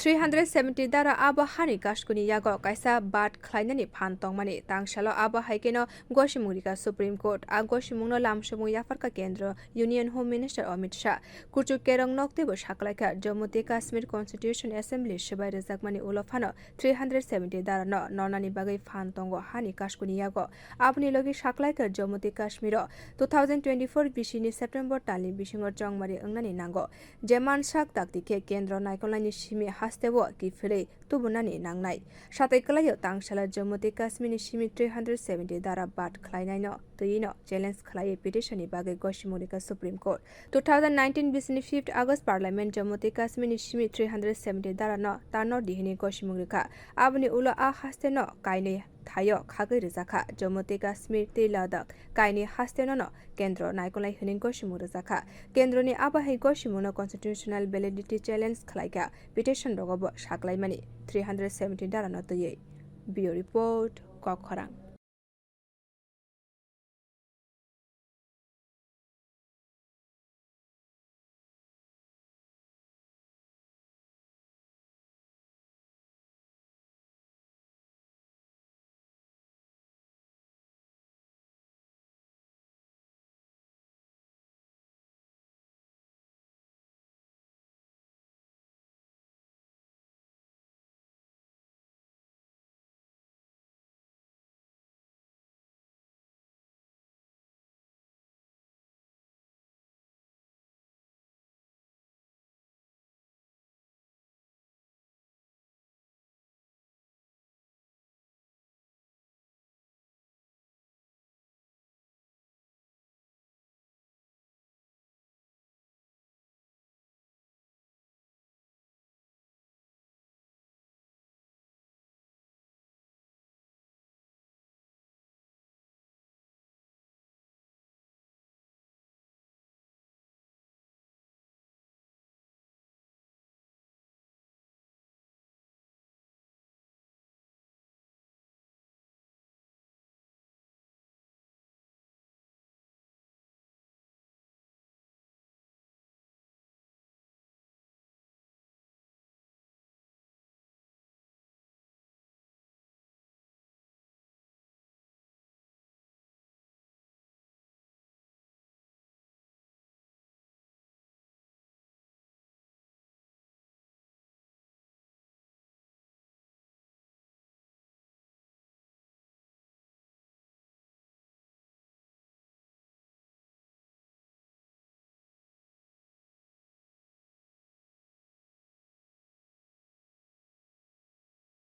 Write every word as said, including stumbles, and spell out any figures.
Three hundred seventy dara abo hani kaskuni yago kaisa bad khlainani phan tongmani tangsalo abo hai kheno gosimung rikha Supreme Court. A gosimungno lamsomung yapharkha Kendro Union Home Minister Amit Shah. Kuchuk kerong nok teibo saklaikha Jammu tei Kashmir Constitution Assembly swbai rwjakmani ulo phano three hundred seventy dara no nornani bagwi phan tongo hani kaskuni yago. Aboni logi saklaikha Jammu tei Kashmiro two thousand twenty-four bisini September talni bisingo chongmari wngnani nango. Je mansak dakti khe Kendro naikolnaini simi hasteo kiphilwi tubunani nangnai. Satai kwlaio tangsala Jammu tei Kashmirni simi three hundred seventy dara bad khlainaino twiwino challenge khlaiwi petition ni bagwi gosimung rikha Supreme Court. Two thousand nineteen bisini fifth August Parliament Jammu tei Kashmirni simi three hundred seventy dara no tarno dihini gosimung rikha. Aboni ulo a haste no kainwi thaio khagwi rwjakha. Jammu tei Kashmir tei Ladakh kainwi haste no no Kendro naikolnai hwnwi gosimung rwjakha. Kendroni abo hai gosimungno constitutional validity challenge khlaikha. Petition rogo bo saklaimani three hundred seventy dara no twiwi. Bureau Report, Kokkhorang.